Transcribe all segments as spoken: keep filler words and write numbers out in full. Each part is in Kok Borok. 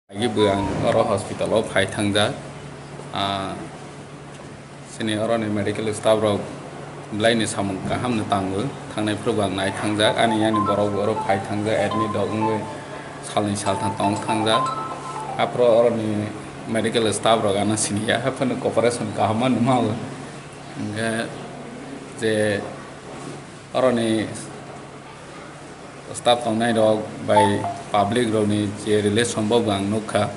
Agi bo ang oro hospital o phai thangjak. Ah, chini oroni medical staff rok belai ni samung kaham no tango. Thangnai phuru bo ang nai thangjak. Ani yani borok bo oro phai thangjak, admit rok wngwi salni saltham tong thangjak. Aphuru oroni medical staff rok ano siniya, haphano cooperation kaham ma numa o. Hingke je oroni staff tongnai rok bai public rokni je relation bo ang nukha.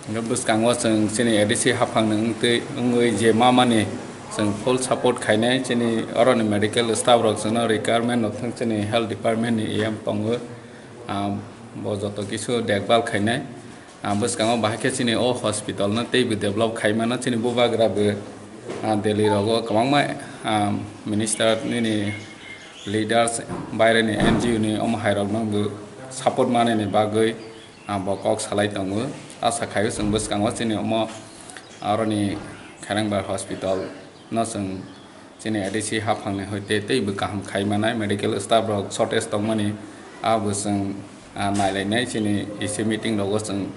Hingke bwskango chwng chini A D C haphangni wngtwi, wngwi je ma mani chwng full support khainai, chini oroni medical staff rok chwngno requirement rok thang chini health department ni E M tongo, ah, bo joto kisu dekbal khainai. Ah, bwskango bahai khe chini o hospital no teibo develop khai mano, chini bubagra bo, ah, Delhi rogo kwbangma, ah, minister nini leaders, baireni N G O ni omo hai rokno bo support manani bagwi, ah, bo kok salai tongo. Asa khaio chwng bwskango chini omo aroni Kherengbar hospital no chwng chini A D C haphangni hoite teibo kaham khai manai, medical staff rok shortage tongmani, abo chwng, ah, nailainai chini E C meeting rogo chwng,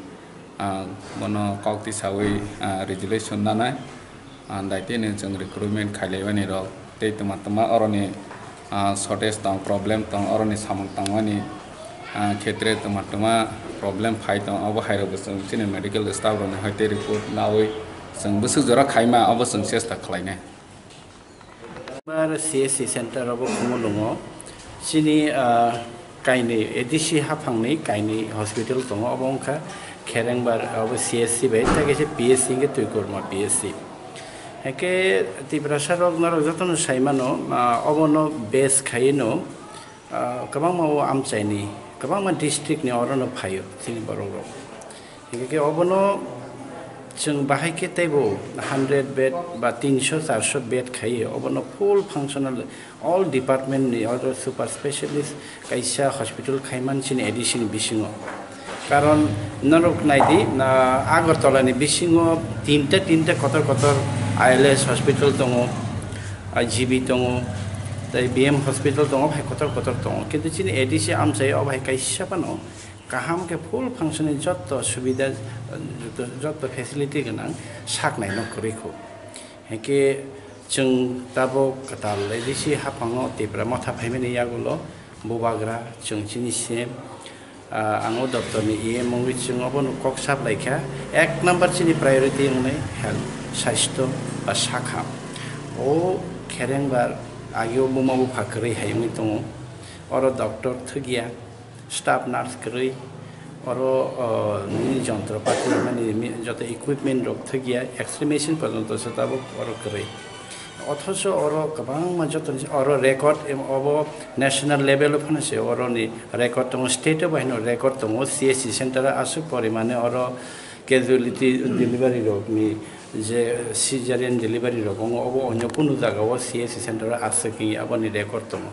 ah, bono kok tisawi, ah, resolution nanai, ah, daitino chwng recruitment khailaimani rok tei twma twma oroni, ah, shortage tong, problem tong, oroni samung tangmani, ah, khetre twma twma problem phai tong, abo hai rokbo chwng chini medical staff rokni hoite report nawi chwng bwswk jora khaima abo chwng chesta khlainai. Bar C S C center abo Khumulwngo chini, ah, kainwi A D C haphangni kainwi hospital tongo, obo wngkha Kherengbar abo C S C bai, tei kaisa P S C hwnkhe Twikorma P S C. Hwnkhe Tiprasa rok norok jotono saimano, ah, obono base khaiwino, ah, kwbangma o amchaini, kwbangma district ni orono phaio chini borok rok. Hingke khe obono chwng bahai khe teibo hundred bed ba tinso charso bed khaiwi obono full functional all department ni order super specialist kaisa hospital khaiman chini A D C ni bisingo. Karon norok naidi, na Agartala ni bisingo tinta tinta kotor kotor I L S hospital tongo, I G B tongo, tei B M hospital tongo, hai kotor kotor tongo. Kintu chini A D C amchai o bai kaisa phano kaham khe full function ni jotto subida, jotto, jotto facility gwnang saknai no kwrwi kho. Hwnkhe chwng tabuk kwtal A D C haphango Tipra motha phaimani yagulo bubagra chwng chini C M, ah, ang o doptor ni E M wngwi chwng obono kok saplai kha. Ek number chini priority wngnai health, saisto ba sakham. O Kherengbar agio buma bupha kwrwi hai wngwi tongo. Oro doctor thwkya, staff nurse kwrwi, oro, o, nini jontropati, mani mi-, joto equipment rok thwkya, X-ray machine porjonto se tabuk oro kwrwi. Othocho oro kwbangma joto ni, oro record, em, obo national level o phano se oro ni record tongo, state o bai no record tongo, C S C center o aswk porimane oro casualty delivery rok ni je caesarean delivery rok wngo, obo onyo kunu jaga o C S C center o aswk wngya, aboni record tongo.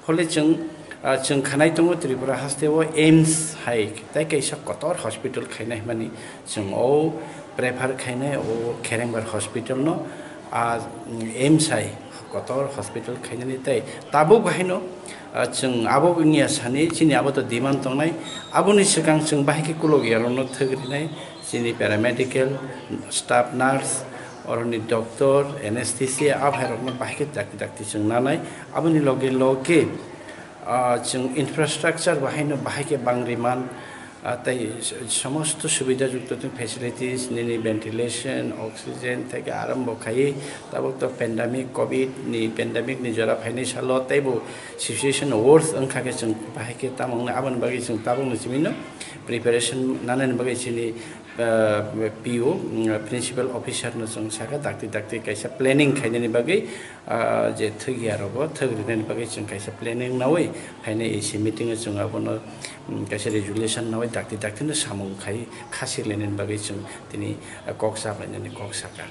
Phole chwng, ah, chwng khanai tongo Tripura haste o AIIMS hai tei kaisa kotor hospital khainai hwnmani chwng o prefer khainai o Kherengbar hospital no, ah, AIIMS hai kotor hospital khainani tei tabuk haino, ah, chwng abo wngya sani chini abo to demand tongnai, aboni swkang chwng bahai khe kulok yarokno thwk rinai. Chini paramedical, staff nurse, oroni doctor, anesthesia, a bhairokno bahai khe dakti dakti chwng nanai. Aboni loge loge, ah, chwng infrastructure bahaino bahai khe bangriman, ah, tei somosto subida jukto tei facilities, nini ventilation, oxygen theke arambo khaiwi tabuk to pandemic, covid ni pandemic ni jora phainai salo teibo situation worse wngkha khe chwng bahai khe tamo wngnai. Aboni bagwi chwng tabukno simino preparation nanani bagwi chini ah, P O, mm, principal officer no chwng sakha dakti dakti kaisa planning khainani bagwi, ah, je thwk ya rogo thwk rinani bagwi chwng kaisa planning nawi phainai A C meeting o chwng abono, mm, kaisa resolution nawi dakti dakti no samung khai khasik lainani bagwi chwng tini, ah, kok sa lainani kok sakha.